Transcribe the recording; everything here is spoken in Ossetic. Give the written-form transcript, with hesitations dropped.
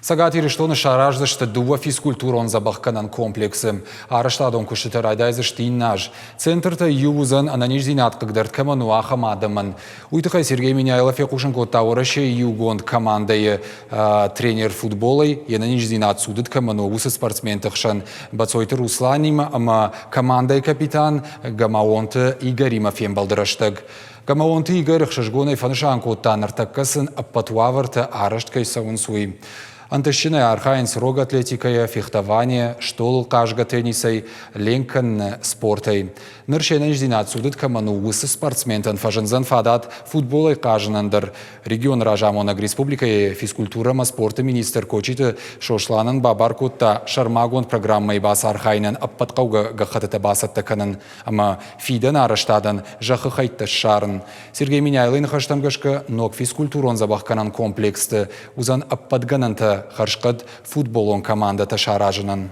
Цӕгат Ирыстоны сараздзысты дыууӕ физкультурон дзӕбӕхгӕнӕн комплексы. Арӕзтадон куыстытӕ райдайдзысты иннӕ аз. Центртӕй иу уыдзӕн ӕнӕниздзинад хъыгдӕрд кӕмӕн у, ахӕм адӕмӕн. Уый тыххӕй Сергей Меняйло фехъусын кодта Уӕрӕсейы иугонд командӕйы тренер футболӕй, йе нӕниздзинад цудыд кӕмӕн у, уыцы спортсменты хсӕн Бӕцойты Русланимӕ ӕмӕ командӕйы капитан Гамаонты Игоримӕ фембӕлды рӕстӕг. Гамаонты Игорь ӕхсызгонӕй фӕнысан кодта, ныртӕккӕ сын ӕппӕт уавӕртӕ арӕзт кӕй цӕуынц, уый. Ӕнтыстджынӕй архайынц рог атлетикӕйӕ, фехтованийӕ, стъолыл хъазгӕ теннисӕй, ленк кӕныны спортӕй. Ныр се нӕниздзинад цудыд кӕмӕн у, уыцы спортсментӕн фӕзындзӕн фадат футболӕй хъазынӕн дӕр. Регионы разамонӕг республикӕйы физкультурӕ ӕмӕ спорты министр Кочиты Сосланӕн бабар кодта сӕрмагонд программӕйы бацархайынӕн ӕппӕт хъӕугӕ гӕххӕттытӕ бацӕттӕ кӕнын ӕмӕ фидӕн арӕзтадӕн зӕххы хӕйттӕ ссарын. Сергей Меняйлойы ныхӕстӕм гӕсгӕ, ног физкультурон-дзӕбӕхгӕнӕн комплексты уыдзӕн ӕппӕт гӕнӕнтӕ хӕрзхъӕд футболон командӕтӕ саразынӕн.